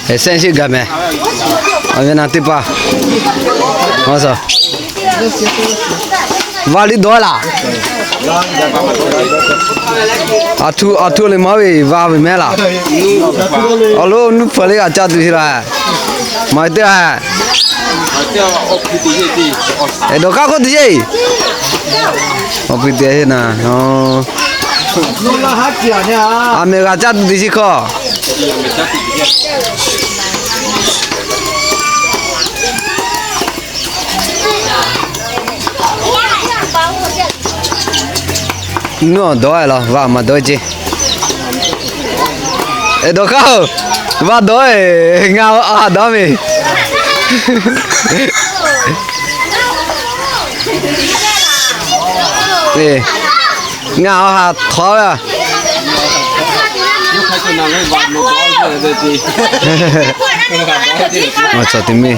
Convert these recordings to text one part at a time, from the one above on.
Sehˆ sheˆ gaˬ mehˍ. Awˬ ve naˬ teˇ hpaˍ, a, vaˇ liˇ dawˇ laˬ. A htu, a htu le maˇ ve vaˇ ve mehˉ laˬ. Awˬ lo nuˇ hpfuhˍ le g'a caˇ tuˬ sheˍ laˬ. Maˬ teˇ a. Eˬ, dawˬ k'aˉ hk'oˆ teˇ sheˆ. Awˬ pui te sheˆ naˍ. A mehˍ g'a caˇ tuˬ teˇ sheˆ hkawˇ. Nuˇ awˬ dawˇ laˬ, vaˇ maˇ dawˇ ceˇ. Eˬ, dawˬ k'aˉ-oˬ, vaˇ dawˇ-e, ngaˬ a dawˇ ve. Ngaˬ awˬ ha htaw ve a. Ngaˬ cawˬ teˇ miˇ.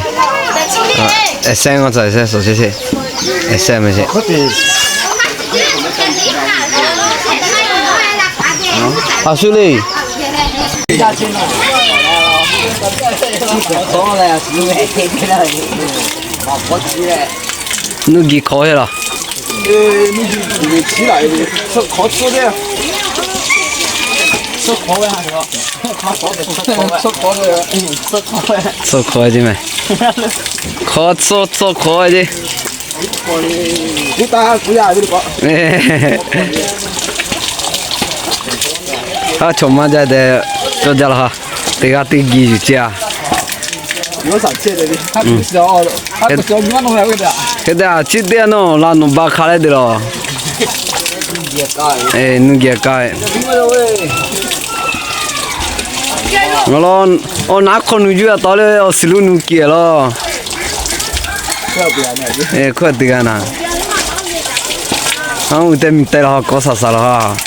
Eˬ, sehˆ ngaˬ cawˬ, eˬ, sehˆ suhˍ sheˆ sheˆ. Eˬ, sehˆ mehˍ sheˆ. A shu le. Nuˇ giˬ hk'awꞈ ve laˬ. Tcuh hk'awꞈ ve ceˇ mehˍ. Hk'awꞈ tcuh, tcuh hk'awꞈ ve ceˇ. Aˉ, chaw maˇ jaˇ deh, cawˇ jaˇ laˬ ha. Teˇ g'aˇ teˇ giˬ yuˬ ceˇ a. Hk'e te a, chi teˇ g'aˇ nawˬ la nawˬ ba hk'a leh deh laˬ. Nuˇ geh k'ai. Ngaˬ law, awˬ naˉ hk'aw nu yuˬ a taw leh awˬ shiˍ lo nu kehˬ laˬ. Hk'oˆ teˇ g'aˇ naˍ. Aˉ, uˉ teˇ miˬ te laˬ ha, k'awˇ saˍ saˍ laˬ ha.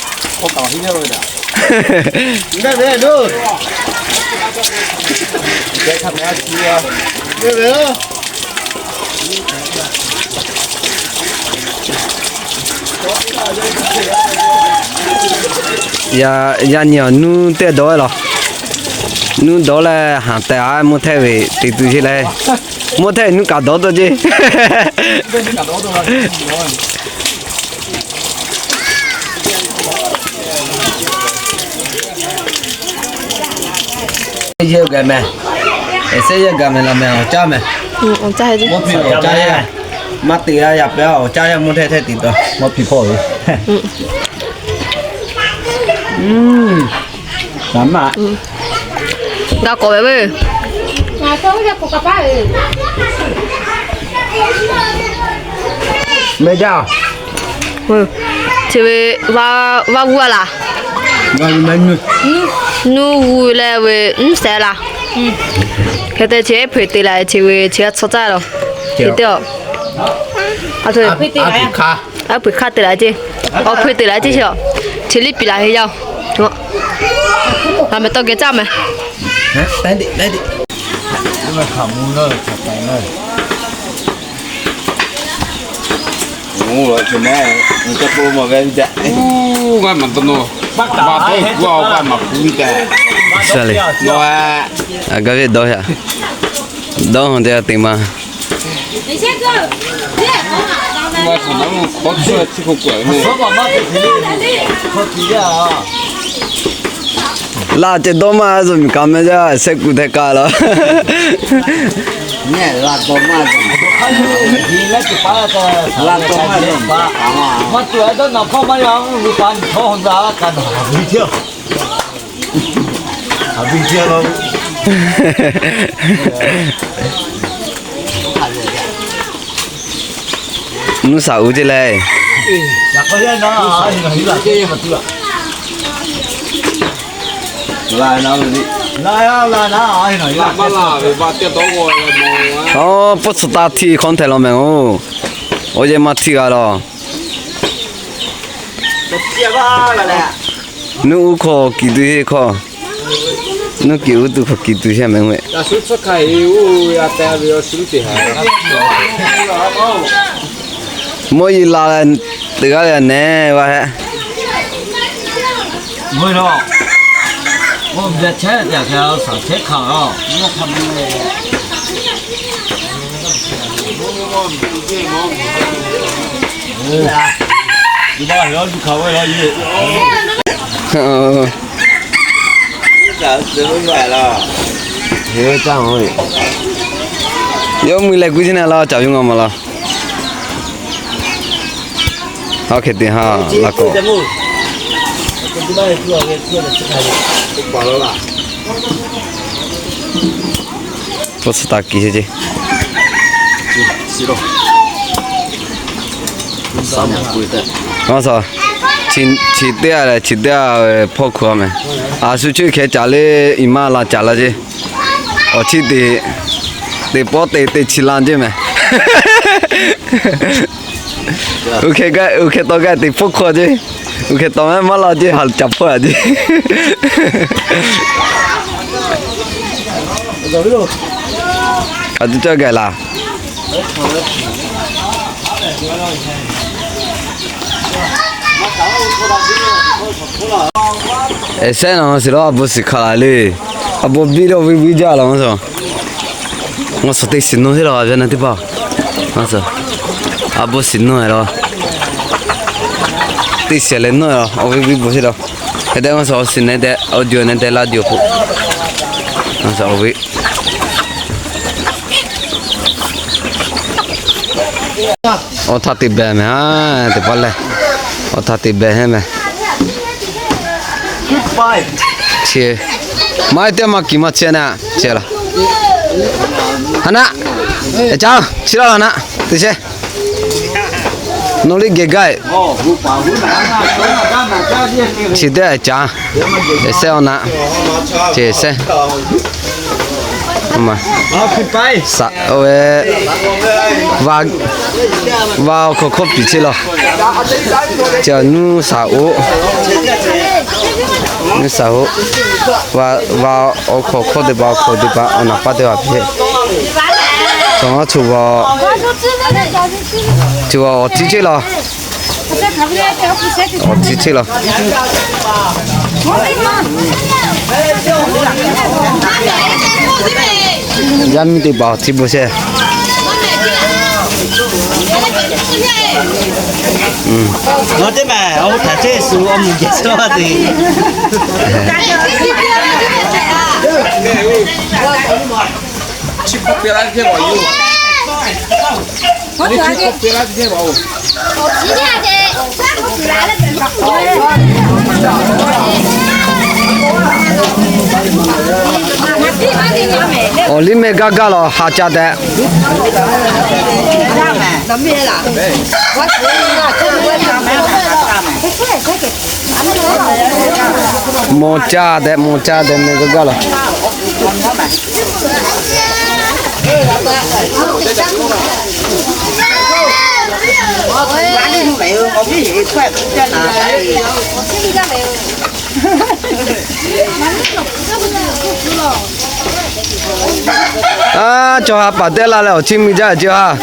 Yaꞈ nyi awˬ nuˇ teˇ dawˇ laˬ. Nuˇ dawˇ leh haˍ tehꞈ a, mvuhˇ htehˇ ve te tuˬ sheˍ leh, mvuhˇ htehˇ ve nuˇ kaꞈ dawˇ dawˇ ceˇ. Yehˇ gaˬ mehˍ, eˬ, sehˆ yehˇ gaˬ mehˍ laˬ mehˍ, awˬ caˇ mehˍ. Awˬ caˇ, maˇ te g'a yaꞈ pehˍ, awˬ caˇ yaˇ mvuhˇ htehˇ htehˇ te taw, maˇ piˇ hpawˇ ve. G'a k'awꞈ ve ve. Meh jaˇ. Chi ve vaˇ g'uˇ a laˬ. Nuˇ g'uˇ leh ve nuˇ shehˍ laˬ. Hk'e te chi hpeuꞈ te laˬ, chi ve chi a tcuh caˇ laˬ. Te teˇ a. A hpeuꞈ hk'aˇ te laˬ ceˇ. Awˬ hpeuꞈ te laˬ ceˇ chi a. Chi liˇ piˍ laˬ ve yaˇ-oˬ. Aˬ meh tawˇ geh caˇ meh. Dawˇ haꞈ, dawˇ haꞈ te ma. Laˇ ceh dawˇ maˇ zuhꞈ miˬ kaꞈ meh jaˇ, shehˆ kuˬ htehˇ k'ai laˬ. Nuˇ shaˍ uˉ ceˇ leh. Aˬ, pawˇ tsuhꞈ taˇ htiˇ hkawˇ htehꞈ law mehˍ oˬ. Awˬ yehˬ maˇ htiˇ g'a laˬ. Nuˇ uˉ hkawˇ kiˬ tuˬ sheˍ hkawˇ. Nuˇ kiˬ uˉ tuˬ hkawˇ kiˬ tuˬ sheˍ mehˍ. Mawˇ yeˬ la leh teˇ g'aˇ leh nehˬ g'a hehˆ. K'oˆ bya chehˇ ve teˇ hk'e shaˍ chehˇ hk'aˬ a. Yawˇ mui leh k'oˆ chi na la, caˍ ve ngaˬ maˬ la. Aˬ hk'e te ha laˇ k'o, k'oˆ suh taˍ kiˬ ce ce. Aˬ, chi teˇ g'aˇ leh chi teˇ g'aˇ ve hpawˇ hkawˇ meh. Aˬ shu chi hk'e caˍ le, iˍ maˇ la caˍ la ce. Awˬ chi teꞈ, teꞈ pawˆ te te chi la ce meh. Uˬ hk'e tawˇ gaˇ teꞈ hpawˇ hkawˇ ce. Uˬ hk'e tawˇ meh maˇ la ce, ha caˍ hpawˇ a ce. Aˬ tuˬ cawˇ gaˬ laˬ. Eˬ, sehˉ naˬ siˍ lawˉ, a bon shiˍ hk'a laˬ le. A bon biˇ lawˇ viˇ viˇ jaˇ laˬ maˇ suh. Ngaˬ suh teˇ shiˍ nawˇ teˇ laˬ ve na teˇ hpaˍ. Ngaˬ suh a bon shiˍ nawˇ e laˬ. Teˇ shiˍ leh nawˇ e laˬ, awˬ viˇ viˇ bon teˇ laˬ. Hk'e te ngaˬ suh awˬ shiˍ ne te, awˬ juˬ ne te laˇ juˬ k'o. Ngaˬ suh awˬ viˇ Awˬ htaˇ teˇ behˬ meh, teˇ pawˆ lehˬ, awˬ htaˇ teˇ behˬ heˆ meh. Chi, maˇ heˆ teˇ maˇ kiˬ maˇ chehˇ na, chehˇ laˬ. Ha naˆ, eˬ caˉ, chi laˇ laˬ naˆ, teˇ chehˇ. Nawˬ liˇ geh gaˇ e. Chi teˇ eˬ caˉ, eˬ sehˉ awˬ naˆ, chi sehˉ. Saˍ oˇ ve, va awˬ hk'awꞈ hkawˇ piˍ chehˇ law. Chi nuˇ saˍ oˇ, nuˇ saˍ oˇ, va awˬ hk'awꞈ hkawˇ teˇ hpaˍ, awˬ hk'awꞈ teˇ hpaˍ awˬ naˍ paˇ teˇ hpaˍ piˍ. Chaw maˇ chu va, chu va awˬ tiˉ chehˇ law. Awˬ tiˉ chehˇ law. Yaˇ miˇ teˇ hpaˍ awˬ tiˉ bon chehˇ. Nawˬ teˇ mehˍ awˬ htaꞈ chehˇ suh awˬ mvuhˇ geh suh te. Awˬ liˇ meh gaˇ gaˇ law, ha ca tehꞈ. Mawˬ ca tehꞈ, mawˬ ca tehꞈ meh gaˇ gaˇ law. Aˉ, chaw ha paˍ teˇ laˇ leh awˬ chiˇ mvuh jaˇ ce ha.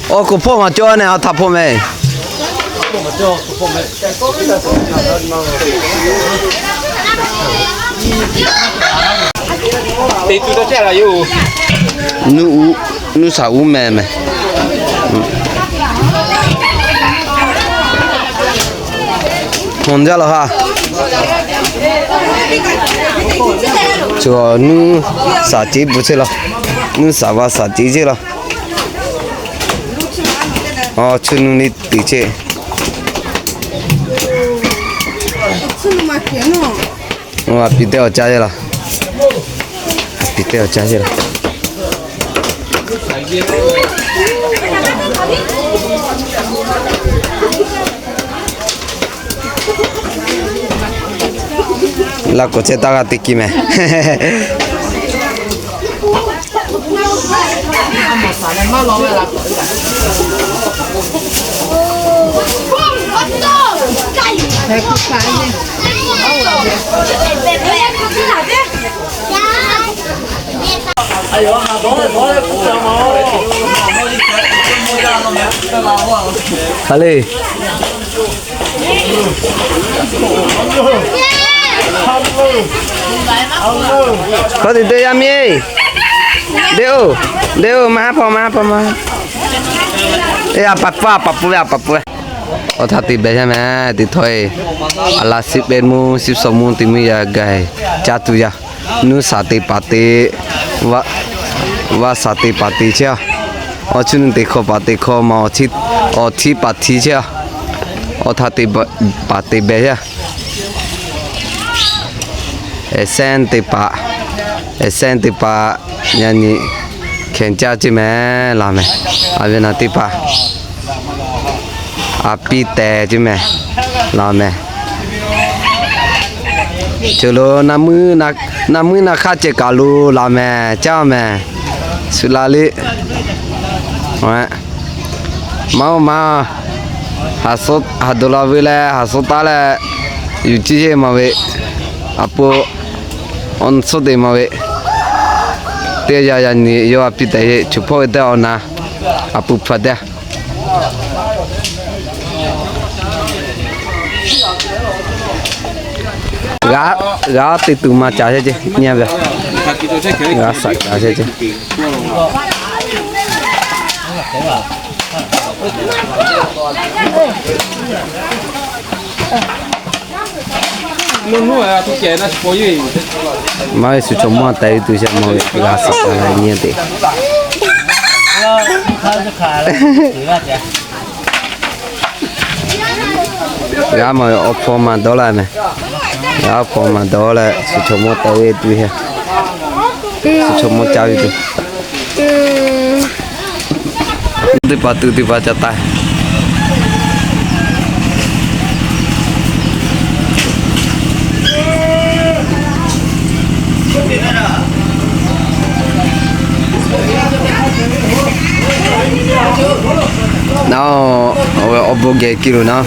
Awˬ k'oˍ hpawˇ maˍ cawˇ neh, a htaꞈ hpawˇ meh. Nuˇ uˉ, nuˇ saˍ uˉ meh meh. Hawˬ jaˇ law ha. Nuˇ saˍ ceˉ bvuhꞈ chehˇ law. Nuˇ saˍ va saˍ ceˉ chehˇ law. Aˬ, chu nuˇ liˇ tiˍ chehˇ. Aˬ, piˍ teˇ awˬ caˇ chehˇ law. Piˍ teˇ awˬ caˇ chehˇ law. Laˇ k'o chehˇ taˇ g'a teˇ kiˇ mehˍ. Hk'aˬ le. Hkawˇ teꞈ te yaˇ miˇ-e. Deˇ-oˬ, deˇ-oˬ, maˇ haˉ hpaw, maˇ haˉ hpaw, maˇ. Eˬ, a paˍ pfuhˇ, a paˍ pfuhˇ ve, a paˍ pfuhˇ ve. Awˬ htaˇ te behˬ yaˇ mehˍ, teˇ htawˇ-e. A laˬ shiˍ pehˍ mvuhˇ, shiˍ sawˍ mvuhˇ te mvuhˇ yaˇ gaˬ caˇ tuˬ yaˇ. Nuˇ shaˍ te paˍ te, vaˇ shaˍ te paˍ te chehˇ-a. Awˬ chi nuˇ te hkawˇ paˍ te hkawˇ ma, awˬ htiˉ paˍ htiˉ chehˇ-a. Awˬ htaˇ te paˍ te behˬ yaˇ. Eˍ sehˉ te paˍ, eˍ sehˉ te paˍ, yaꞈ nyi hkenˍ caˇ ceˇ mehˍ, laˬ mehˍ. A ve naˬ teˇ hpaˍ a piˇ tehˬ ceˇ mehˍ, laˬ mehˍ. Ceuˬ lo naˇ meuˇ naˇ hk'aˇ ceh kaˬ lo laˬ mehˍ, caˇ mehˍ. Shu la le. Maˇ oˇ maˇ, haˍ dawˬ la ve leh haˍ suh taˉ leh, yuˬ ciˇ yeˇ maˬ ve, a po, awˬ suhˉ te maˬ ve, teˇ yanˇ yaꞈ nyi yawˇ a piˇ tehˬ yeˇ, chu hpawˇ ve teˇ awˬ na, a pu hpaˍ teˇ g'a te tuˬ maˇ ca sheˆ ceˇ nyi ve, g'a shaꞈ ca sheˆ ceˇ. Maˇ ve shu chaw mawˇ tehˬ ve tuˬ sheˍ mawˇ ve g'a shaꞈ ca la nyi te. G'a maˬ ve awˬ hpaw maˬ dawˇ la mehˍ. G'a awˬ hpaw maˬ dawˇ leh shu chaw mawˇ tehˬ ve tuˬ sheˍ. Shu chaw mawˇ ca ve tuˬ. Teˇ hpaˍ tuˬ teˇ hpaˍ ca taˍ. Naˉ, awˬ bon geh kiˇ lo naˉ,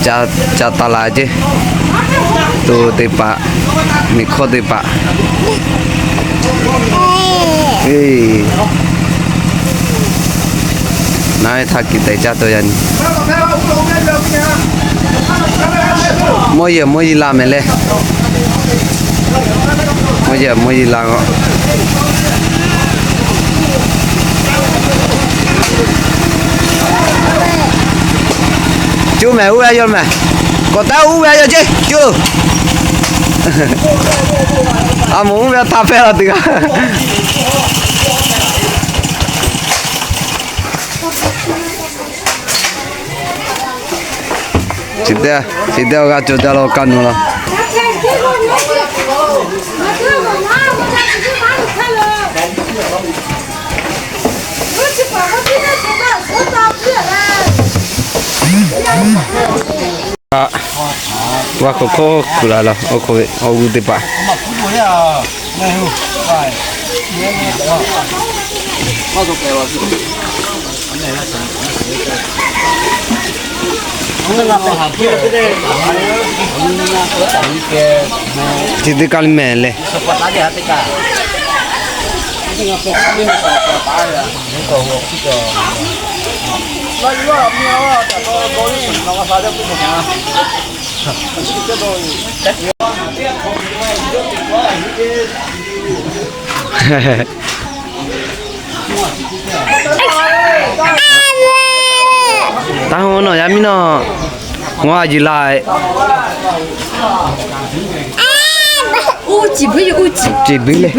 ca taˍ la ceˇ. To teˇ hpaˍ, miˬ hkawˇ teˇ hpaˍ. Naˉ ve htaˇ kiˬ tehˬ caˇ taw yaꞈ nyi. Mawˇ yehˬ mawˇ yi la mehˍ leh. Mawˇ yehˬ mawˇ yi la k'o, cuˇ mehˍ uˉ ve yaw mehˍ. K'awꞈ taˉ uˉ ve yaw ceˇ cuˇ. A moˍ uˉ ve htaꞈ hpehˇ la tuˬ g'a. Chi teˇ, chi teˇ awˬ g'aˇ cawˬ jaˇ la kaˇ nu la. Vaˇ hk'awꞈ hkawˇ kuˬ la la, awˬ hk'aw ve awˬ g'uˇ teˇ hpaˍ. Chi teˇ kaˇ liˇ mehˍ leh. Taˇ hoˉ nawˬ yaˇ miˇ nawˬ, ngaw a jiˬ la. Ciˬ buiˉ leh, ciˬ buiˉ leh.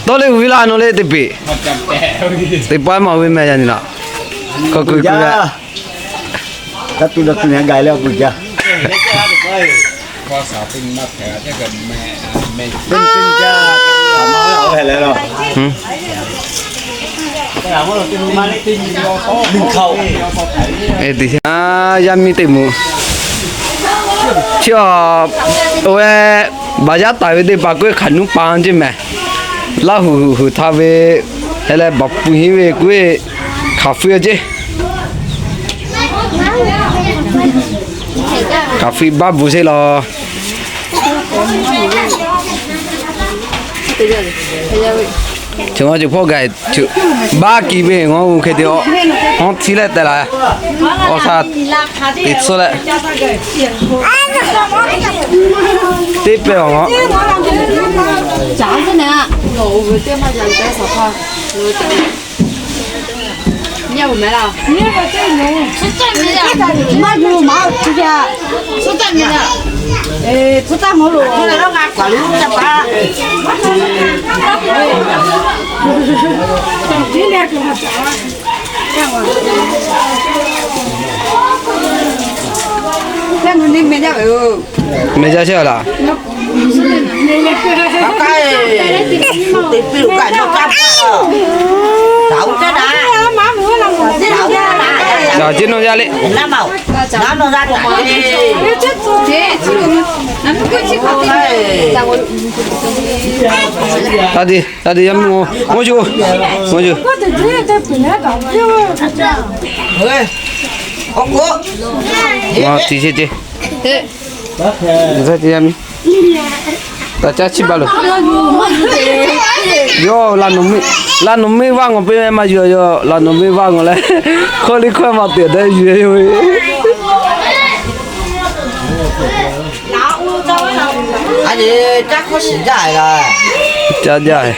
Tawˇ leh uiˍ ve laˇ nawˬ leh teˇ peˍ. Teˇ pawˆ maˇ ve meh yaꞈ nyi laˬ. K'awꞈ kuiˬ kuiˬ ve. Ka tuˬ la tuˬ nyi gaiˬ leh awˬ bvuhꞈ jaˇ. Yaˇ miˇ teˇ moˍ chi a, oˇ ve baˬ yaˇ taiˍ ve teˇ hpaˍ k'oˆ ve hk'aˬ nuˇ pa ceˇ mehˍ. Laˇ huˍ huˍ htaꞈ ve hk'e leh baˬ pu hiˉ ve k'oˆ ve hk'aˬ hpu ceˇ. Hk'aˬ hpu baˆ bvuhꞈ sheˍ laˬ. Chi ma ceuˬ hpawˇ gaˬ, baˆ kiˬ ve ngaˬ hui hk'e te, awˬ hawˉ htiˇ leh tehꞈ laˬ. Awˬ htaˇ teꞈ tsuhˇ leh teˇ pehˇ awˬ Meh jaˇ chehˇ a laˬ. Caˬ ceˇ nawˬ yaˇ le. Taˇ te, taˇ te yaˇ miˇ, ngaˇ cuˬ, ngaˇ cuˬ. Ngaˬ tiˍ ceˇ ceˇ. Yaˇ miˇ, taˇ caˇ chiˇ baˬ loˬ. Yawˇ laˇ nawˬ miˇ, laˇ nawˬ miˇ vaˇ ngawˬ peˇ meh maˇ yuˬ a, yawˇ laˇ nawˬ miˇ vaˇ ngawˬ leh, hk'oˆ liˇ hkawehˇ maˇ teꞈ deh yuˬ e yoˬ. Caˇ jaˇ.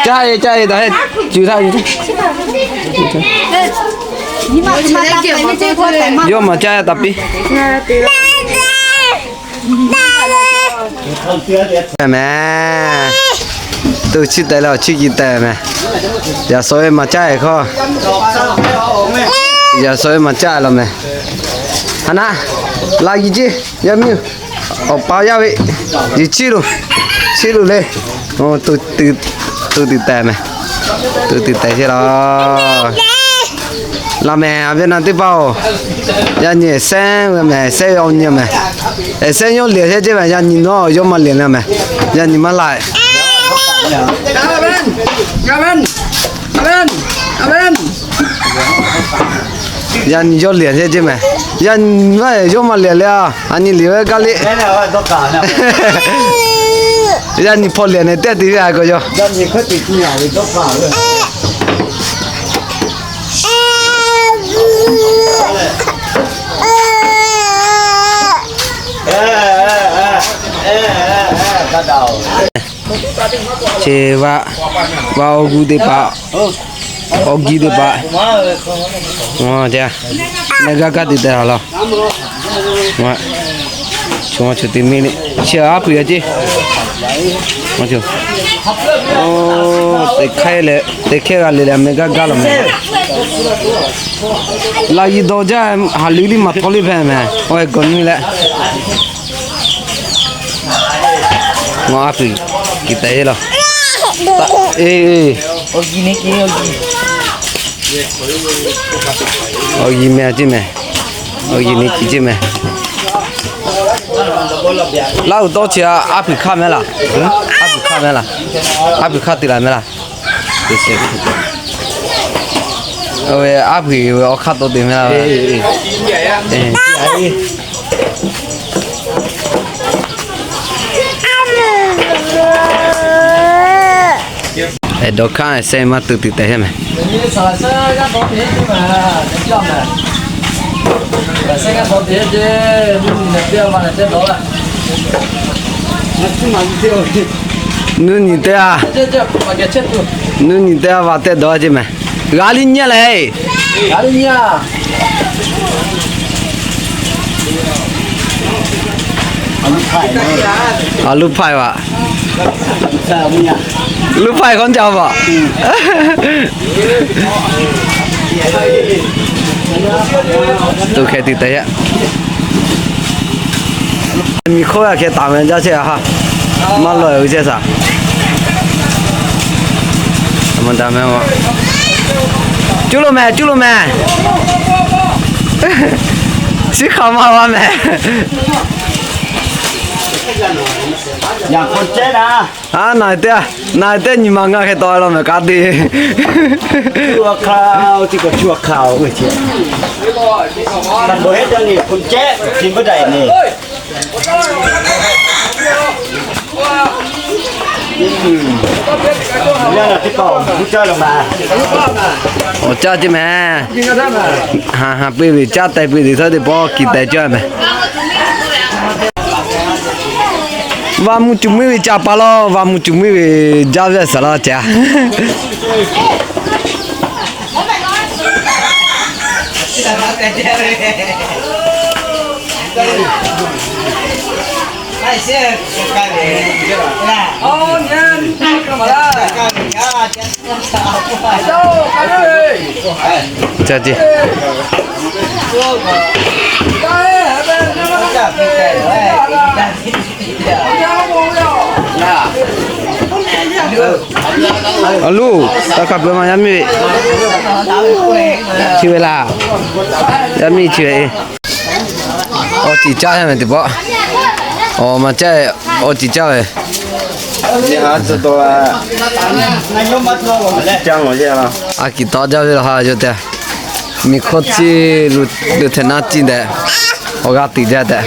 Caˇ e, caˇ e, taꞈ heˆ, cuˬ htaˇ cuˬ htaˇ. Yawˇ maˬ caˇ e taꞈ piˇ. Meh, to chiˇ teh leh awˬ chiˇ ci teh meh. Yaꞈ shawˍ ve maˬ caˇ e hkawˇ, yaꞈ shawˍ ve maˬ caˇ e laˬ meh. Haꞈ naˆ, laˬ yiˬ ceˇ, yaˇ miˇ, awˬ pa yaˇ ve, yiˬ chiˇ loˬ, chiˇ loˬ le. To tuˬ teh meh, to tuˬ teh ceˇ laˬ. Laˬ meh, a ve naˬ teˇ hpaˍ-oˬ, yaꞈ nyi sehˉ ve meh, sehˉ ve awˬ nyi meh. Sehˉ yawˇ liꞈ shehˆ ceˇ meh, yaꞈ nyi nawˉ yawˇ maˇ liꞈ le meh. Yaꞈ nyi maˇ laˬ. Yaꞈ nyi yawˇ liꞈ shehˆ ceˇ meh. Yaꞈ nyi maˇ yawˇ maˇ liꞈ le a. A nyi liꞈ ve gaˇ le. Yaꞈ nyi hpaw liꞈ neh tehˆ te ve a k'awꞈ yaw. Chi vaꞈ, vaꞈ awˬ gu teˇ hpaˍ, awˬ gi teˇ hpaˍ, meh gaˇ gaˇ te tehꞈ laˬ. Chi ma ceuˬ te meh le, chi aˉ hpui a ceˇ. Teꞈ hkehˇ leh, teꞈ hkehˇ g'a le le, meh gaˇ gaˇ laˬ meh. Laˬ yiˬ dawˬ jaˇ, haˍ liꞈ liˇ maˬ htawˇ liˇ hpehꞈ meh. Oˇ e gawˬ nyi leh, ngaˬ aˉ hpui kiˬ tehꞈ e laˬ. Awˬ yiˬ meh ceˇ meh. Awˬ yiˬ nyi kiˬ ceˇ meh. Laˇ huˍ tawˇ chi aˉ hpui hkaˇ meh laˬ. Aˉ hpui hkaˇ meh laˬ. Aˉ hpui hkaˇ te laˬ meh laˬ. Oˇ ve aˉ hpui ve awˬ hk'aˇ tawˆ te meh laˬ. Eˬ, dawˇ hkaˇ sehˉ maˇ tu tuˬ tehꞈ meh. Nuˇ nyi teˇ a, nuˇ nyi teˇ a vaꞈ tehꞈ dawˇ ceˇ meh. G'a liˇ nyi leh, g'a liˇ nyi a. A, ลูกไพ่ vaꞈ. ลูกไพ่ k'oˆ ca vaꞈ. Tuˬ hkeh tiꞈ tehꞈ yaˇ. Miˬ hk'oˆ g'a hkeh taˍ meh jaˇ chehˇ a ha. Maˇ lawˬ-e ve chehˇ shaˍ. Cuˇ lo meh, cuˇ lo meh. Shiˉ hk'a maˇ vaˇ meh. Aˉ, na teˇ, na teˇ nyi ma ngaˇ hk'e taw la meh k'aˉ te. Awˬ caˇ ceˇ meh. Haꞈ haꞈ piˇ ve caˇ teh piˇ ve htawˇ teˇ pawˆ kiˬ teh cawˇ meh. Vaꞈ mvuh cuˬ muiˉ ve ca pa laˇ, vaꞈ mvuh cuˬ muiˉ ve jaˇ ve saˍ laˇ ca. Ca ceˇ. A loˬ, taˇ hk'a peu ma yaˇ miˇ ve. Chi ve laˇ. Yaˇ miˇ chi ve. Awˬ ciˍ caˇ ve teˇ pawˆ. Awˬ ma caˇ, awˬ ciˍ caˇ ve. A kiˬ tawˆ jaˇ ve law ha yawˇ tehꞈ. Miˬ hkawˇ ciˇ luˬ hteꞈ naˉ ciˇ tehꞈ. Awˬ g'aˇ tiꞈ jaˇ tehꞈ.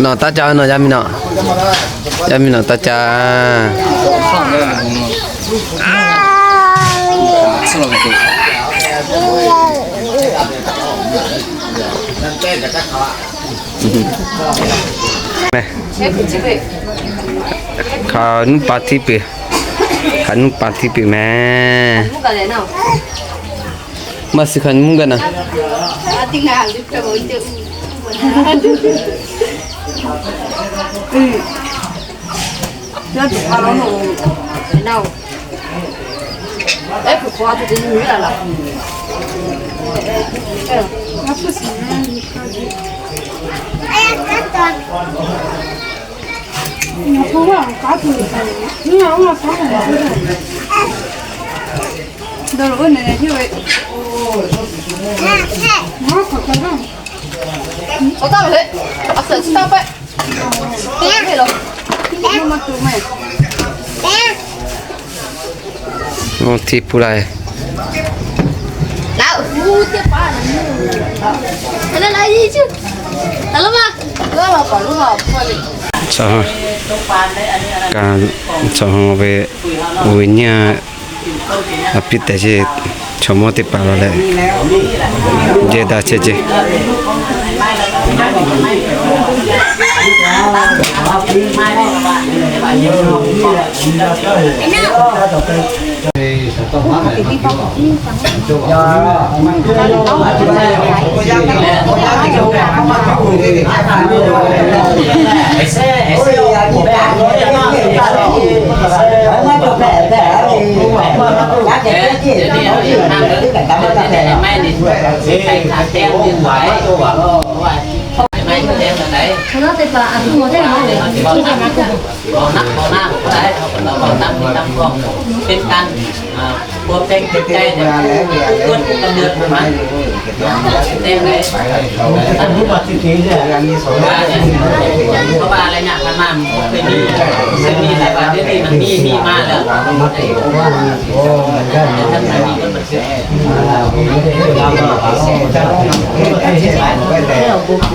Nawˬ taˇ ca ve, nawˬ yaˇ miˇ nawˬ. Yaˇ miˇ nawˬ taˇ ca. Hk'aˬ nuˇ pa htiˇ peuˬ. Hk'aˬ nuˇ pa htiˇ peuˬ meh. Maˇ suh hk'aˬ nyi mvuhˇ gaˇ na. Oˇ htiˇ pun la e. Kaꞈ chaw ve, oˇ ve nyi a, a piˇ tehꞈ ce, chaw mawˇ teˇ hpaˍ la leh, jehˇ daꞈ chehˇ ce.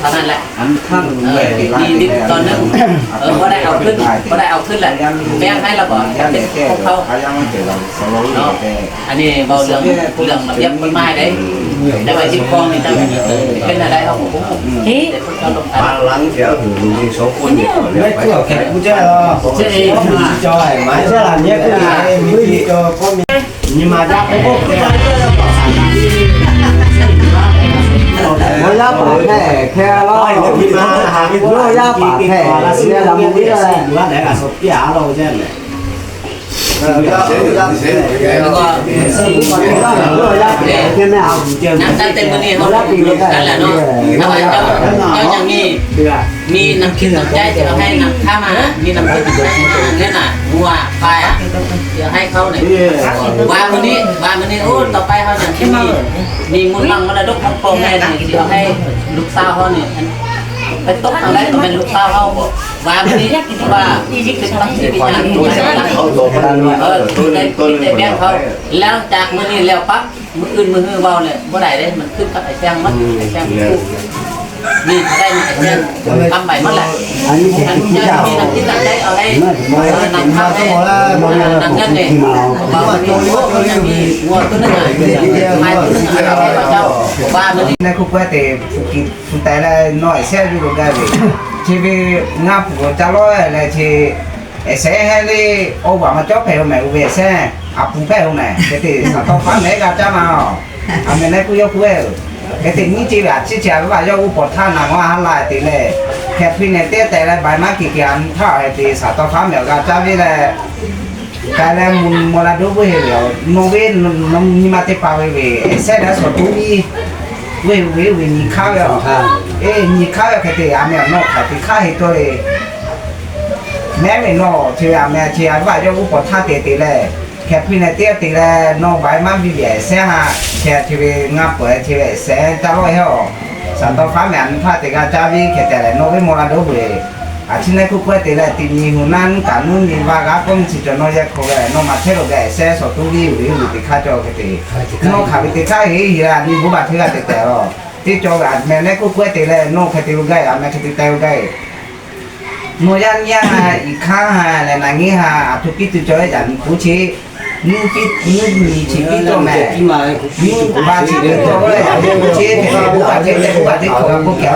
เท่านั้นแหละ เออ นี่ นี่ตอนนั้น เออ ก็ได้เอาขึ้น ก็ได้เอาขึ้นแหละ แบ่งให้แล้วก่อน เป็นของเขาเนาะ อันนี้เบาเรื่อง เรื่องระเบียบกฎหมายได้ แต่ว่ายึดครองนี่จะเป็นอะไรเขาผม เฮ้ย แต่พวกเจ้าลงกัน บางหลังเสียหือมีสองคนเนี่ย ไม่เชื่อแขกกูจะรอ เชื่อเอง จอยหมายเชื่อหลังเนี้ยกูมีจอก็มี นี่มาจากไอ้พวกผู้ชายก็จะบอกสามี เวลาปากแค่แค่เราที่มาหาที่ เวลาปากแค่เนี่ยเราไม่ได้ ว่าไหนล่ะสดที่หาเราใช่ไหม แล้วก็ แค่ไม่เอา นั่นตั้งแต่มื้อนี้เขา นั่นแหละเนาะ ถ้าว่าเจ้า เจ้ายังมี มีน้ำจิตน้ำใจจะเอาให้นำข้ามา มีน้ำจิตน้ำใจเนี่ยนะ งัวควายอ่ะ เดี๋ยวให้เขาเนี่ย ว่ามื้อนี้ ว่ามื้อนี้ โอ้ ต่อไปเขาจะมี มีมูลมังมรดกของพ่อแม่เนี่ย เดี๋ยวให้ลูกสาวเขาเนี่ย ไปตกทางไหนก็เป็นลูกสาวเขาบอก ว่ามื้อนี้ ว่าเป็นตั้งจิตวิญญาณ เออ ตัวใน ตัวในแบงค์เขา แล้วจากมื้อนี้แล้วปั๊บ มื้ออื่นมื้อฮื้อเว้าเนี่ย บ่ได้เด้ มันขึ้นกับไอ้แซงมัน ไอ้แซงมันกู้ นี่ถ้าได้มาไอ้แซงทำใหม่หมดแหละ อันนี้เศรษฐกิจเจ้า มีน้ำจิตน้ำใจเอาให้ ไม่ไม่ เออ นำข้าวให้ นำเงินเนี่ย ที่มาเอา บอกว่าโจรโจรมีวัวตัวนึงอ่ะ ควายตัวนึงอ่ะ เจ้า ว่ามัน ในคุกไว้แต่ Suh teh leh nawˬ ehˬ sehˉ yuˬ lo gaˇ ve, chi ve ngaˇ puˍ awˬ ca lawˉ leh chi, ehˬ sehˉ heˆ le, awˬ vaꞈ maˇ cawˉ hpehꞈ-o mehˍ, oˇ ve ehˬ sehˉ, a puˍ hpehꞈ-o mehˍ, hk'e te saˍ tawˇ faˉ mehˍ g'a caˇ ma-oˬ. A mehˍ leh kuˇ yawˇ kuˇ-e-oˬ. Hk'e te nyiˇ ce ve a ciˉ ce a ve vaꞈ yawˇ uˉ pawˍ htaˇ naˍ ngaw ha la te leh, hkeh hpiˇ neh teˇ teh leh baiˬ maˇ kiˬ kiˬ a nyi htaˇ hk'e te saˍ tawˇ faˉ mehˍ g'a caˇ ve leh, k'ai leh mvuhˇ naw ma la doˆ g'uˇ heˆ ve, nawˬ ve nyi ma teˇ hpaˍ ve ve, ehˬ sehˉ leh shawˍ toˇ viˇ, g'uˇ heˆ ve ve nyi hk'aˇ ve-oˬ. Eˬ, nyi hk'aˇ ve hk'e te a mehˍ nawˬ hk'aˬ te hk'aˇ heˆ tawˇ le. Mehˉ ve nawˬ chi ve a mehˍ chi a vaꞈ yawˇ uˉ pawˍ htaˇ te te leh, hkeh hpiˇ leh teˇ te leh nawˬ baiˬ maˇ biˇ ve ehˬ sehˉ ha, hkeh chi ve ngaˇ peuˬ chi ve ehˬ sehˉ caˇ lawˉ heˆ-oˬ. Saˍ tawˇ faˉ mehˍ a nyi htaˇ te g'a caˇ ve hk'e te leh nawˬ ve maw la doˆ ve, a ciˉ nehˉ kuˇ k'oˆ-e te leh, teˇ nyi hui naˉ nuˉ kaꞈ nuˉ nyi va g'a k'oˆ nyi chi cawˬ nawˬ yehˬ hk'aw ve, nawˬ maˬ chehˇ lo gaˬ ehˬ sehˉ shawˍ toˇ viˇ uˬ ve uˬ ve teˇ hk'aˇ cawˬ hk'e te, nawˬ hk'aˬ ve teˇ hk'aˇ heˆ heˆ la nyi bon baˬ hteˇ g'a te tehꞈ-oˬ. Teˇ cawˬ ve a mehˍ leh k'oˆ k'oˆ-e te leh nawˬ hk'e te lo gaˇ-e, a mehˍ hk'e te te lo gaˇ-e. Nawˬ yaˇ nyi ha, iˉ hkanˉ ha leh naˍ nyi ha, a htoꞈ piˇ tuˬ cawˬ ve yaꞈ nyi puiˉ chi, nuˇ piˇ nuˇ nyi chi piˇ cawˬ mehˍ. Nuˇ baˬ chi piˇ cawˬ ve yaꞈ nyi puiˉ chi, hk'e te bon baˬ hteˇ tehꞈ bon baˬ hteˇ hk'aw g'a k'oˆ kehˬ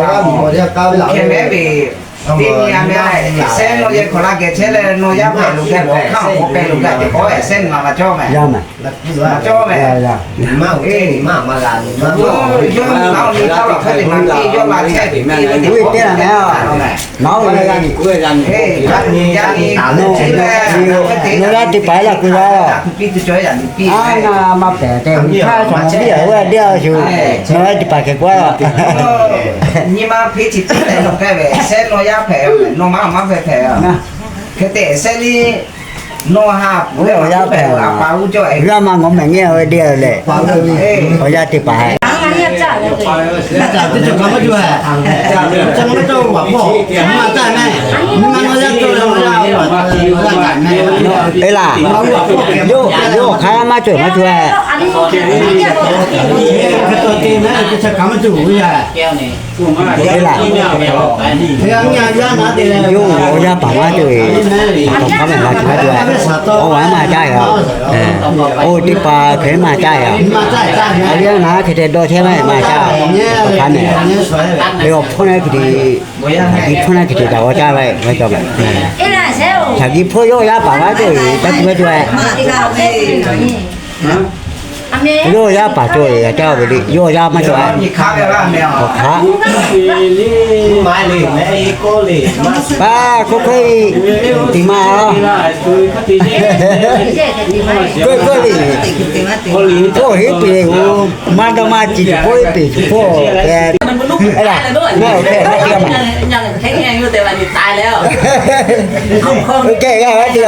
la-oˬ. Hk'e mehˉ ve, teˇ nyi a mehˍ, ehˬ sehˉ nawˬ yehˬ hk'aw la geh chehˇ leh nawˬ yaˇ hpehꞈ lo gaˬ, awˬ hkanˇ awˬ hk'aw hpehꞈ lo gaˬ teˇ k'o ehˬ sehˉ nyi ma maˇ cawˇ mehˍ. Maˇ cawˇ mehˍ. Yawˇ nyi ma-oˬ, teˇ nyi ma maˇ g'a nyi ma, yawˇ nyi ma-oˬ nyi htaˇ laˬ hk'aˇ teꞈ ma piˇ, yawˇ la chehˇ ve teˇ ma piˇ ve teˇ hpaˍ-oˬ mehˍ. Nawˬ ve yaˇ nyi, yaˇ nyi, nawˬ g'aˇ teˇ hpaˍ laˇ k'oˆ-a-oˬ. Piˇ tuˬ cawˬ yaꞈ nyi piˇ, a na maˇ pehˬ te, nyi hk'aˇ shawˍ ma piˇ-a ve a deˇ-a shuˍ, nawˬ g'aˇ teˇ hpaˍ hk'e k'oˆ-a. Nyi ma piˇ chi piˇ tehꞈ nawˬ k'ai ve, sehˉ nawˬ yaˇ hpehꞈ-oˬ, nawˬ maˇ maˇ hpehꞈ hpehꞈ-a. Hk'e te sehˉ le, nawˬ ha peuˬ ve awˬ yaˇ hpehꞈ-oˬ, a pa uˉ cawˬ-e. G'aˇ maˇ ngawˬ mehˍ nyi-a ve deˇ-a leh, awˬ yaˇ teˇ hpaˍ hehꞈ. Eˬ laˬ, yawˇ hk'aˇ maˇ cawˬ maˇ cawˬ-e. Yawˇ awˬ yaˇ paˍ maˇ cawˬ e, tawˇ hk'aˇ mehˍ la tuˬ maˇ cawˬ. Awˬ g'aˇ maˇ caˇ e, oˇ teˇ hpaˍ hk'e maˇ caˇ e. Awˬ yaˇ naˉ hk'e te dawˇ chehˇ maˇ maˇ caˇ, tawˇ hk'aˇ mehˍ. Eˬ, awˬ hpawˇ naˉ hk'e te, htaꞈ kiˇ hpawˇ naˉ hk'e te taˍ g'aw caˇ ve, g'a cawˬ mehˍ. Htaꞈ kiˇ hpawˇ yawˇ awˬ yaˇ paˍ maˇ cawˬ e, taˇ tuˬ maˇ cawˬ e. Yawˇ awˬ yaˇ paˍ cawˬ e, g'a caˇ ve le. Yawˇ awˬ yaˇ maˇ cawˬ e. Awˬ hk'aˇ, pa hk'oˆ hk'e tiꞈ ma a. K'oˆ k'oˆ le, k'oˆ heˆ peˬ oˬ, maˇ dawˇ maˇ ciˬ tuˬ k'oˆ heˆ peˬ tuˬ k'oˆ, a, na awˬ hk'e maˇ te maˇ, oˇ hk'e g'a ve te a,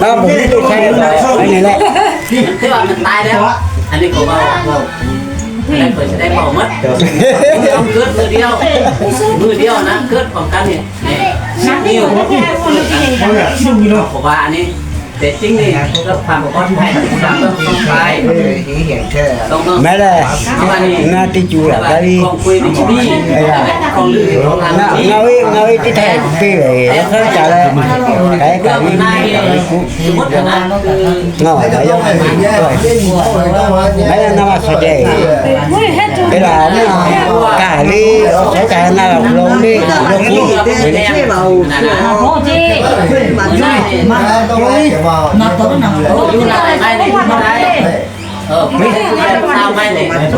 a, moˍ viˉ teˇ hk'a ve a nyi leh, mehˍ lehˬ, ngaˬ teˇ cuˬ laˬ gaˇ ve, ngaˬ ve, ngaˬ ve teˇ htaˇ te ve, hk'aˬ htaˇ ca leh, k'ai kaꞈ ve, ngaˬ ve kuˉ, ngaˬ yawˇ, ngaˬ yawˇ na ma sha ceh, te la na, kaꞈ le, awˬ shawˉ kaꞈ na la lo le, yawˇ kuˉ,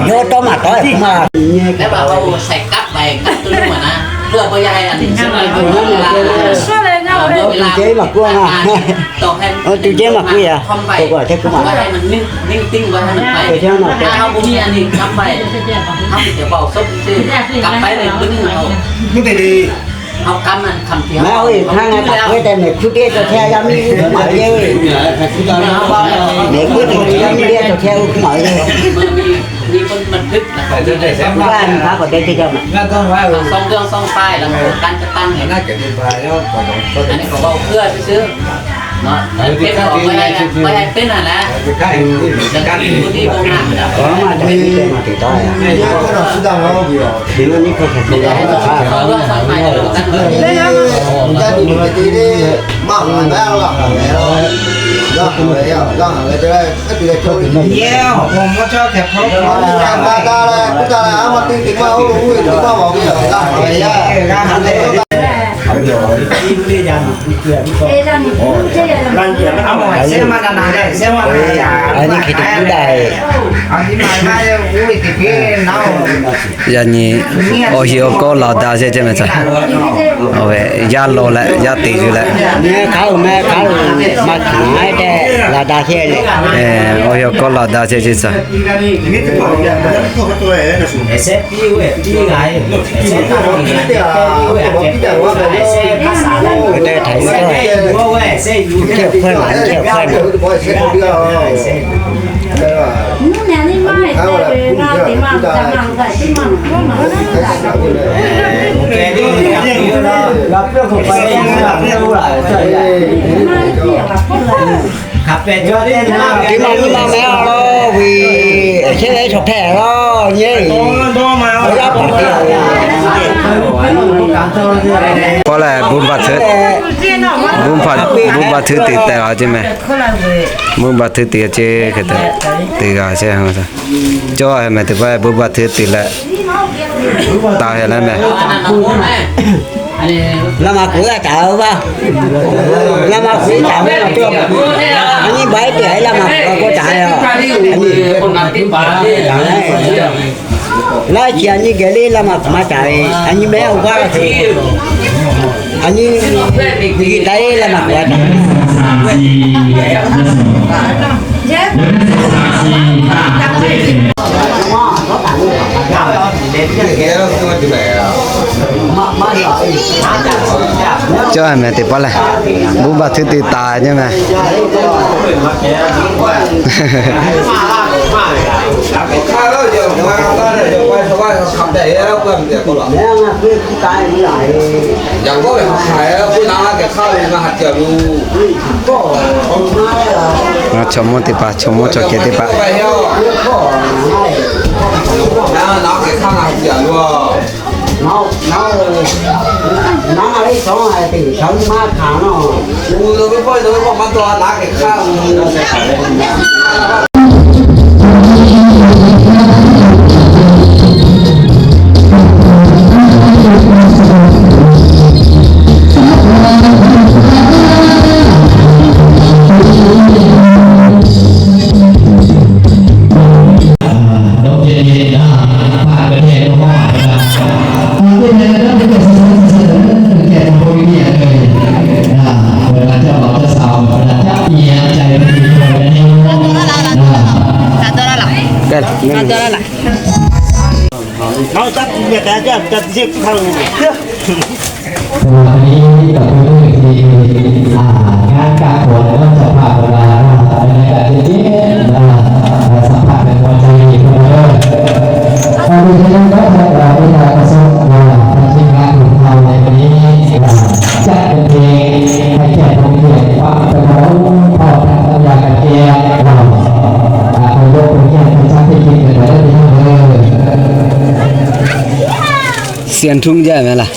yawˇ tawˇ maˇ tawˇ ma. Tuˬ ceh maˇ k'oˆ a, tuˬ ceh maˇ k'oˆ a, k'o k'o a hk'e k'oˆ ma, k'o chehˇ ma te. Maˇ heˆ, htaˇ ngaˬ htaꞈ k'oˆ ve tehꞈ, mehˬ hkuˇ teˇ cawˬ chehˇ yaˇ miˇ hkuˇ maˍ ve le. Mehˬ hkuˇ teˇ cawˬ chehˇ yaˇ miˇ teˇ cawˬ chehˇ k'oˆ maˍ ve le. G'aˇ nyi hpaˇ k'awꞈ te chehˇ caˇ maˬ. Awˬ maˇ te te maˇ te taˍ yaˇ. Teˇ nyi hk'aˇ hk'e te yaˇ. Yaꞈ nyi awˬ hiˉ awˬ kawˇ laˬ daꞈ shehˍ ceh mehˬ ca. Awˬ ve yaˇ law leh yaˇ te yuˬ leh, awˬ hiˉ awˬ kawˇ laˬ daꞈ shehˍ ceh ca. Teˇ maˬ nyi ma meh a lo, ve chehˇ ve chaw hpehꞈ lo, nyi, awˬ yaˇ paˍ te. K'oˆ leh, bon baˬ hteuꞈ, bon baˬ hteuꞈ te tehꞈ a ceh meh. Bon baˬ hteuꞈ te ceh hk'e te, te g'a chehˇ. Cawˇ hehˍ mehˍ teˇ hpaˍ bon baˬ hteuꞈ te leh, taˍ hehˍ leh mehˍ. Laˇ maˬ kuˬ g'a taˍ ve maˇ. Laˇ maˬ kuˬ taˍ ve maˇ cawˇ. A nyi baˬ e te a laˇ maˬ kuˬ k'awꞈ taˍ ve a. A nyi, laˇ chi a nyi geh le laˇ maˬ kuˬ maˇ taˍ ve. A nyi mehˍ awˬ g'aˇ, a nyi, nyi taˍ le laˇ maˬ kuˬ g'a taˍ ve. Cawˇ hehˍ mehˍ teˇ hpaˍ lehˬ, bon baˬ hteuꞈ te taˍ nyi mehˍ. Chaw mawˇ teˇ hpaˍ, chaw mawˇ chaw kehˬ teˇ hpaˍ. Sian thung jaˇ meh laˇ.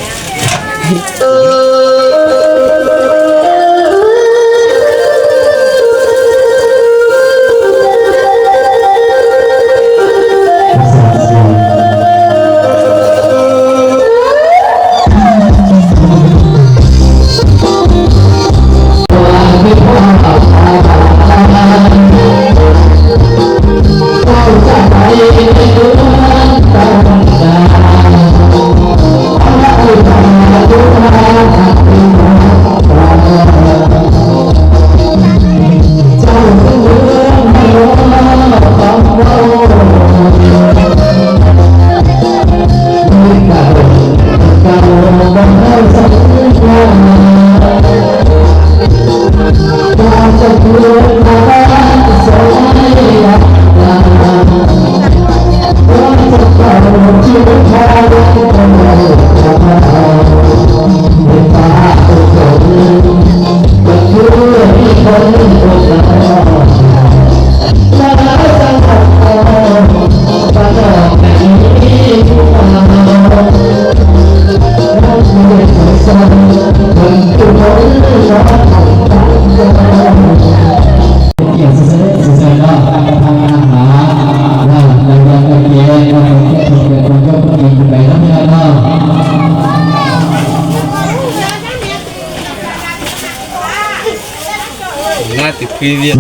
Ngaˬ teꞈ hkui ve.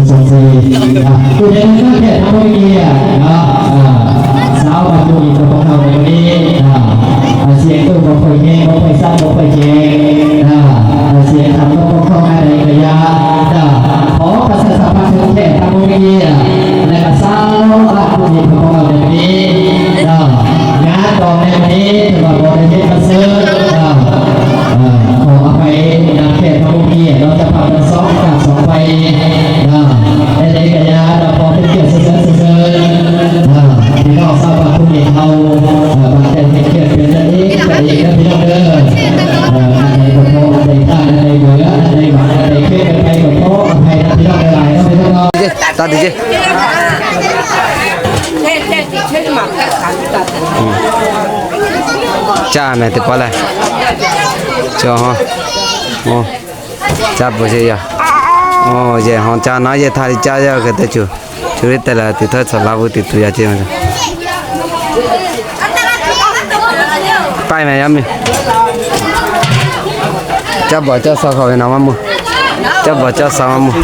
Taˇ teˇ ceuˬ. Caˇ meh teˇ pawˆ lehˬ. Caˇ ha. Caˇ peuˬ ce yaˇ. Yehˬ hawˬ caˇ naˉ yehˬ htaˇ liꞈ caˇ yaˇ hk'e teˇ ceuˬ. Cuˇ liˇ te leh teꞈ htawˇ chaw laˇ vuˇ teꞈ tuˬ yaˇ ce. Paiˇ meh yaˇ miˇ. Caˇ baˬ caˇ sha hk'aw ve naˬ maˇ mvuh. Caˇ baˬ caˇ sha maˇ mvuh.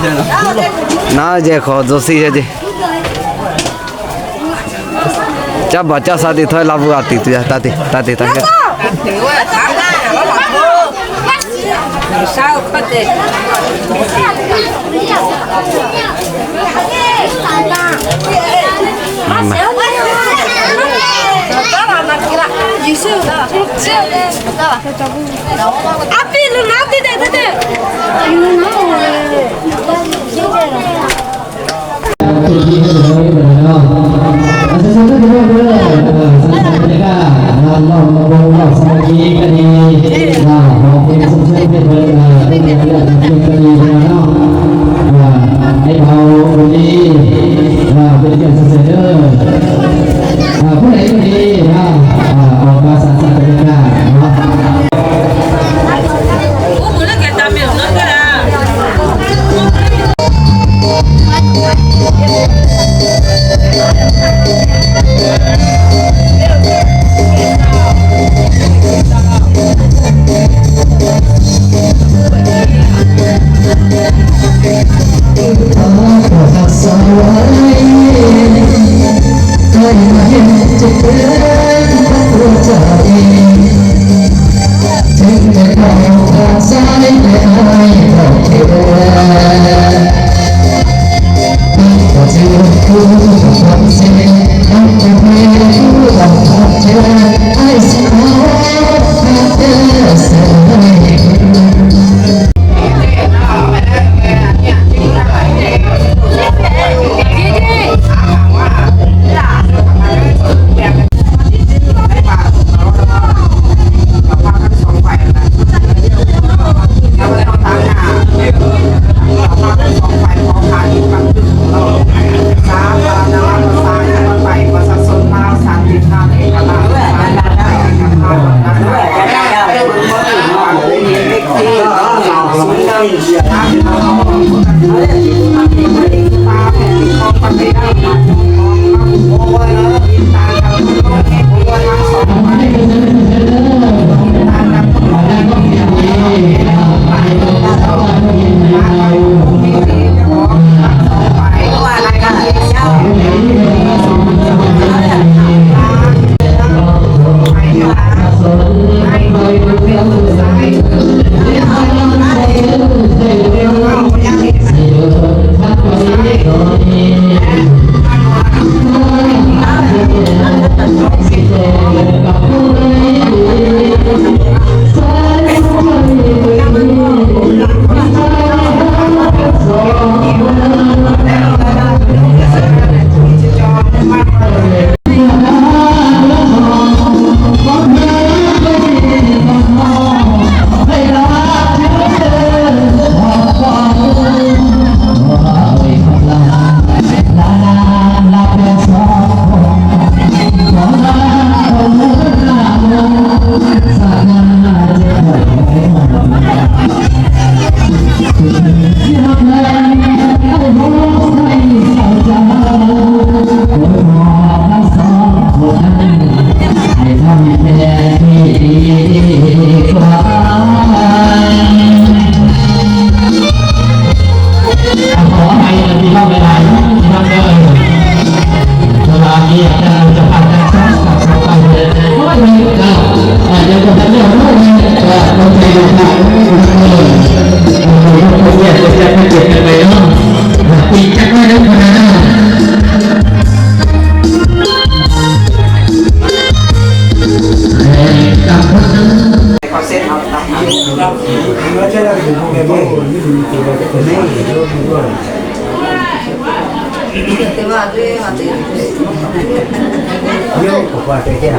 Naˉ yehˬ hk'aw dzaw siˇ yaˇ ce. Caˇ baˬ caˇ sha teꞈ htawˇ laˇ vuˇ a teꞈ tuˬ yaˇ taˇ teꞈ taˇ teꞈ taˇ teꞈ.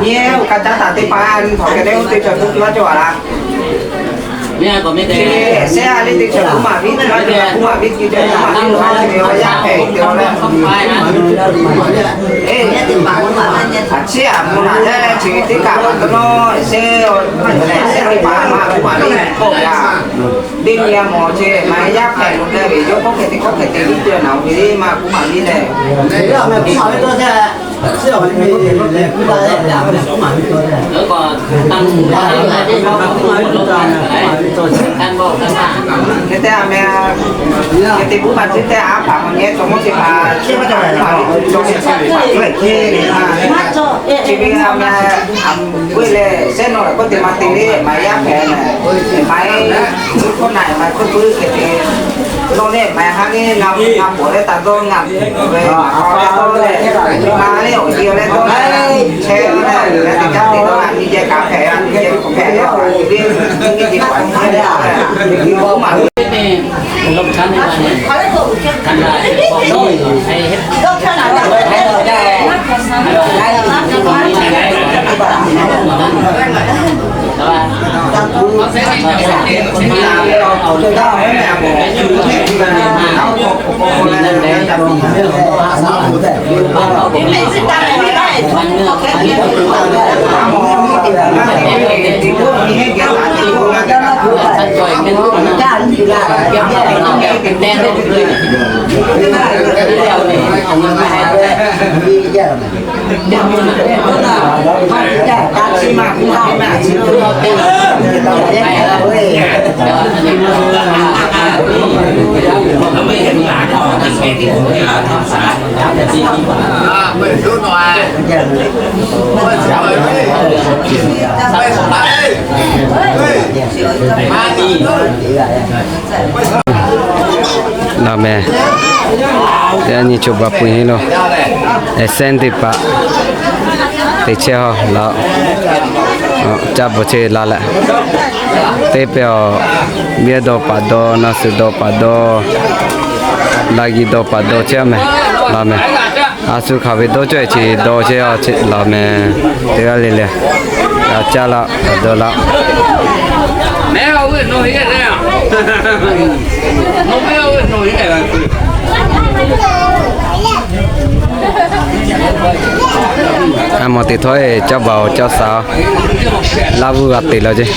Nyi, oˇ hk'aˇ caˉ taˍ teˇ hpaˍ hk'awꞈ hk'e te oˇ teˇ cawˬ tuˬ laˇ cawˬ a laˇ. Chi shehˆ a leh teˇ cawˬ tuˬ maˍ viˉ, teˇ maˇ cawˬ tuˬ maˍ viˉ, teˇ cawˬ tuˬ maˍ viˉ, teˇ maˇ cawˬ ve awˬ yaˇ hpehꞈ ve te awˬ leh, a ciˉ a mvuhˇ naꞈ leh chi ve teˇ kaꞈ maˇ dawˇ nawˇ shehˆ, shehˆ teˇ hpaˍ maˇ tuˬ maˍ viˉ k'oˆ ve a. Teˇ nyi a mawˬ chi maˇ yaˇ hpehꞈ lo leh ve yawˇ k'oˆ hk'e te k'oˆ hk'e te viˉ teˇ naˬ ve le maˇ tuˬ maˍ viˉ leh. Hk'e te a meh, hk'e te buˇ ma chi te a hpaˍ maˇ nyi cawˬ mawˇ teˇ hpaˍ, chi ve a meh, a meh, puiˉ leh shehˆ nawˬ leh k'oˆ te maˇ te le maˇ yaˇ hpehꞈ leh, maˇ, k'oˆ naˬ maˇ puiˉ puiˉ hk'e te, nawˬ leh maˇ ha le ngaˬ, ngaˬ pawˬ leh taˇ dawˇ ngaˬ ve, a k'aw leh dawˇ leh, maˇ le awˬ ji leh dawˇ leh, chehˇ leh, leh teˇ caˉ te dawˇ a nyi jehˇ kaꞈ hpehꞈ a nyi jehˇ hpehꞈ leh, a nyi ve, nyi ve Laꞈ mehˍ, teˇ g'aˇ nyi choˬ baˬ pui henˇ lo, e sehˉ teˇ hpaˍ teˇ chehˇ ha laꞈ, caˇ bvuhꞈ chehˇ la leh, teˇ pehˇ awˬ, biˇ dawˇ paˍ dawˇ, naˆ suhˍ dawˇ paˍ dawˇ, laˇ g'i dawˇ paˍ dawˇ chehˇ mehˍ. Laꞈ mehˍ, a shu hk'aˬ ve dawˇ cawˇ e chi dawˇ chehˇ a laꞈ mehˍ. Teˇ g'aˇ le le, g'a caˇ laꞈ, g'a dawˇ laꞈ. A mawˬ teꞈ htawˇ e caˇ baˬ awˬ caˇ sha, laˇ vuˇ g'a teꞈ la ceˇ.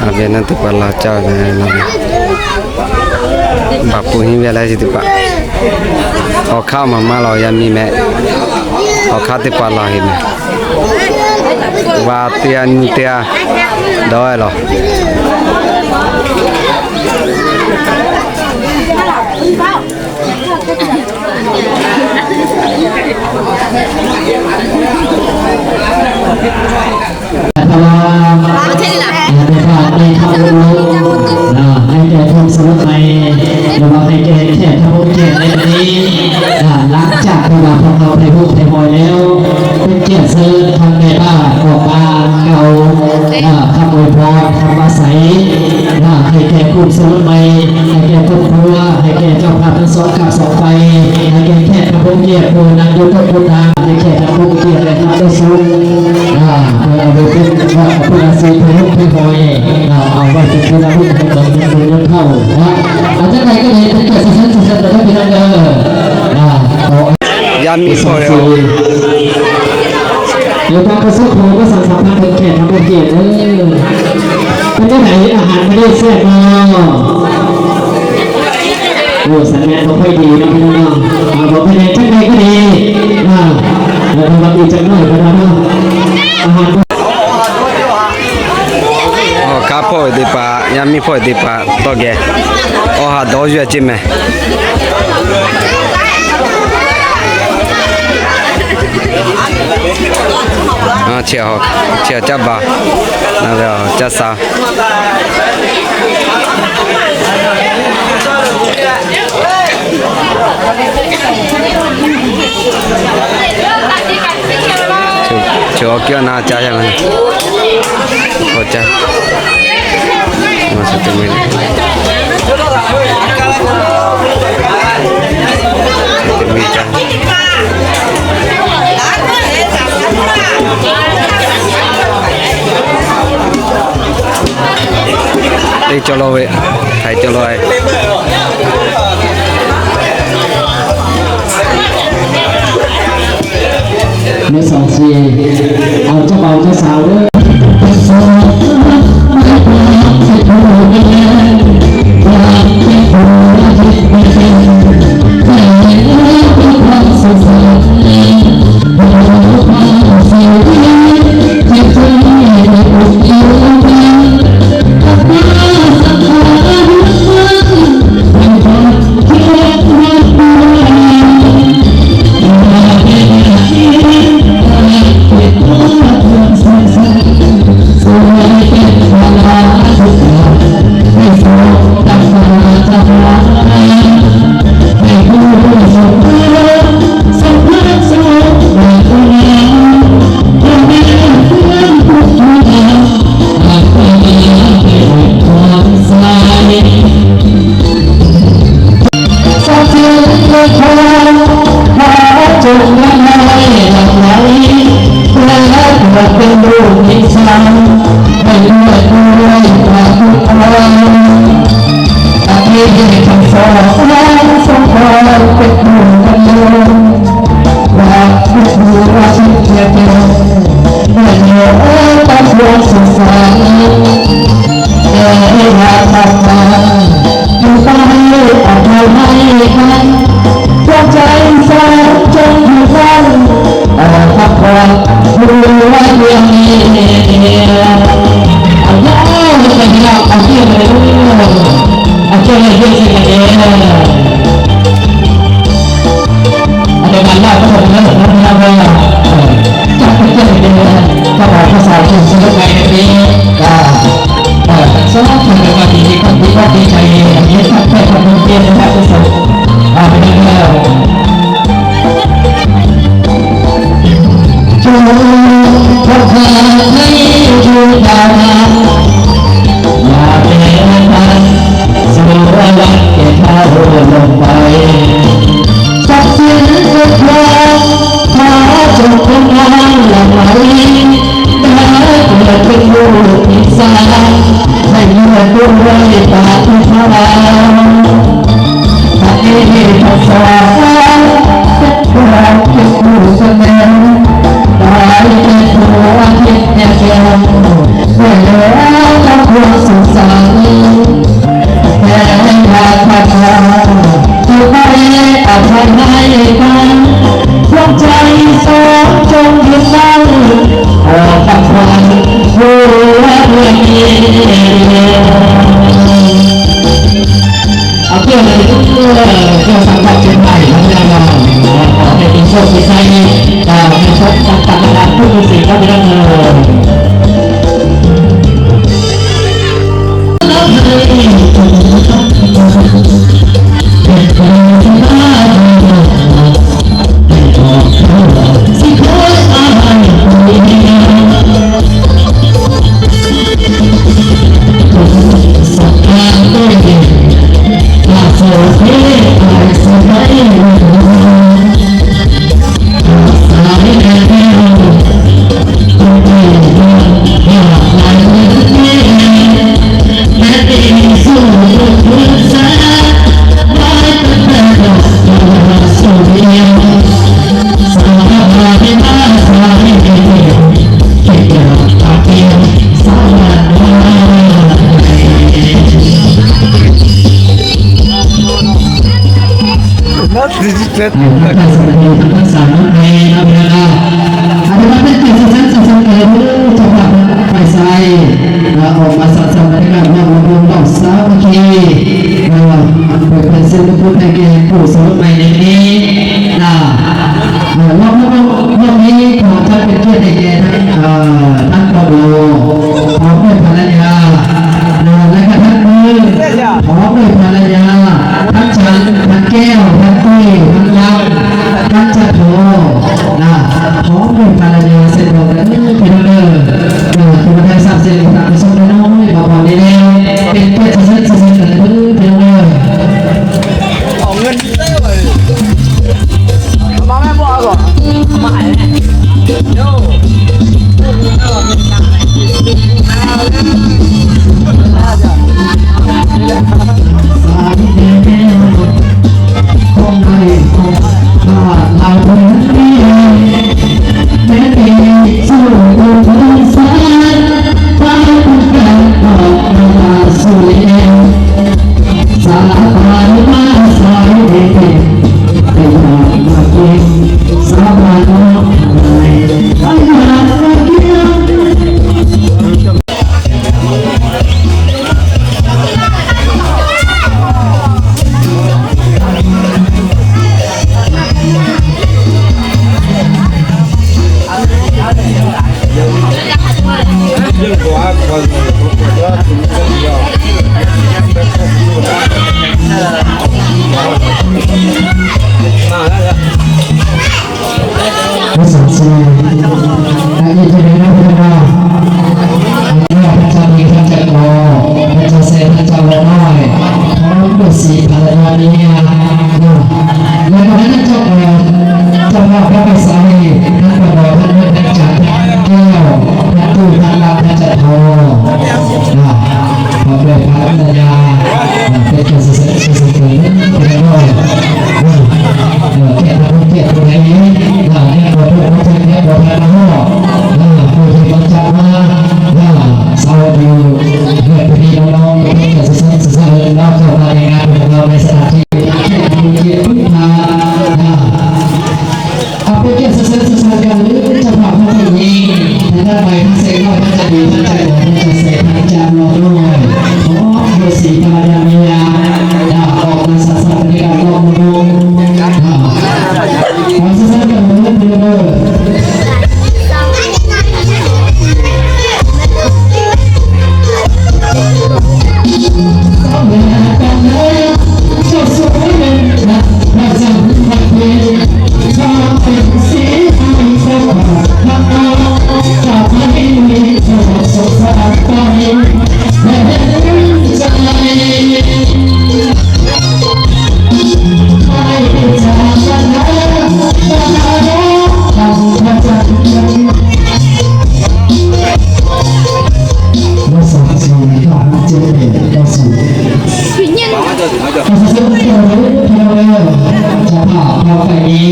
A ve naˆ teˇ hpaˍ la caˇ ve, baˬ pui henˇ ve leh chi teˇ hpaˍ, awˬ hk'aˇ maˍ maˇ la yaˇ miˇ mehˍ, awˬ hk'aˇ teˇ hpaˍ la heˍ mehˍ. Vaꞈ teˇ g'aˇ nyi teˇ g'aˇ dawˇ e laˬ. Hk'e te leh, ในภาพนี้ครับ ให้แก่ท่านสมุทรไทย หรือว่าให้แก่แขกทั้งหมดแขกในวันนี้ อ่า หลังจากที่ว่าพวกเราได้พูดได้บอยแล้ว เป็นเกียรติเชิญทางในบ้านออกมาเก่า อ่า คำอวยพร คำปราศัย อ่า ให้แก่คุณสมุทรไทย ให้แก่ครอบครัว ให้แก่เจ้าภาพทั้งสองข้างสองฝ่าย ให้แก่แขกทั้งหมดแขกผู้นั่งอยู่ทุกคนนะ ให้แขกทั้งหมดแขกนะครับ ได้ชม อ่า เพื่อเอาไปเป็นว่าเป็นอาชีพที่ให้พลอย อ่า เอาไว้เป็นที่ระลึกให้กับคนเท่านะ อาจารย์ไหนก็เลยเป็นเกียรติสุดๆ สุดๆ เลยนะพี่น้องเด้อ อ่า ขอ Yaˇ miˇ hpawˇ yoˬ. เดี๋ยวตอนกระทรวงคมก็สั่งสำคัญเป็นแขกทางโอเคเด้อ เป็นจังไหน อาหารไม่ได้แซ่บเนาะ โอ้ สัญญาณไม่ค่อยดีนะพี่น้องเนาะ อ่า บอกไปเลย ข้างในก็ดี อ่า เดี๋ยวเรามาดูจังหน่อยก็ได้เนาะ อาหาร Awˬ hk'aˇ hpawˇ teˇ hpaˍ, yaˇ miˇ hpawˇ teˇ hpaˍ tawˇ geh awˬ ha dawˇ yuˬ ceˇ mehˍ. Chi awˬ caˇ baˬ, na ve awˬ caˇ sha. Chi awˬ kiˇ awˬ na caˇ yaˇ ma, awˬ caˇ, ma suhˍ te mui, te mui caˇ. Teˇ cawˬ law ve, htaiˍ cawˬ law e. Mehˆ shawˍ chi, awˬ caˇ baˬ awˬ caˇ sha ve. Ve saˍ chi, a yehˬ ceh ve naˇ ve teˇ maˇ, a yehˬ htaˇ ca ve htaˇ ca k'awꞈ, htaˇ ca seh htaˇ ca law maˇ ve, hk'aw lo siˍ hpaˍ la yaˇ ve nyi a, leh k'awꞈ ve teˇ cawˇ k'awꞈ, cawˇ ma hk'aw k'ai saˍ ve, htaˇ k'awꞈ law htaˇ ve htaˇ ca, kehˬ, htaˇ tuˬ htaˇ la htaˇ ca htaw, a, hk'aw k'ai hpaˍ la yaˇ, teˇ cawˇ seh seh seh seh k'ai Te htaˇ caˇ k'awꞈ htaˇ ca shehˍ hpaˇ caˇ law k'o, hk'awꞈ hk'e shiˍ pa la ve a, yaꞈ k'awꞈ na shaˍ shaˍ ve kaꞈ k'awꞈ mvuh k'o, awˬ shaˍ shaˍ kaꞈ mvuh ve te ve. Ca hpaˇ hpaˇ k'ai nyi,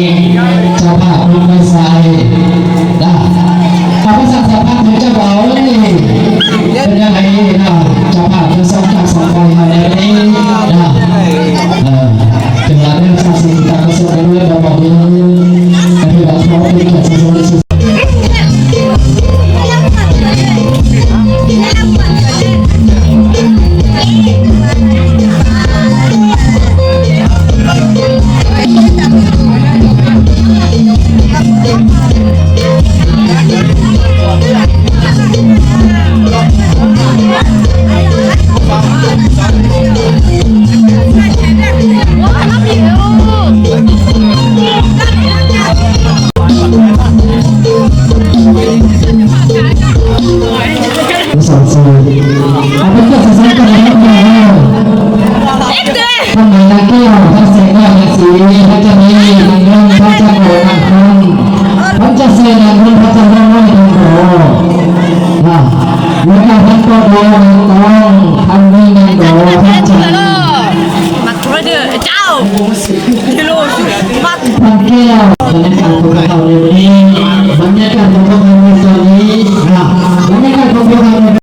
ca hpaˇ hpaˇ k'ai sa e, a, a hpaˇ sa ca hpaˇ hpaˇ ca pa oˇ le, ca hpaˇ ca sa ca sa pa ha le le, a, ca la le sa si ta ka sa le le pa pa le, a hpaˇ hpaˇ te ca sa sa le sa.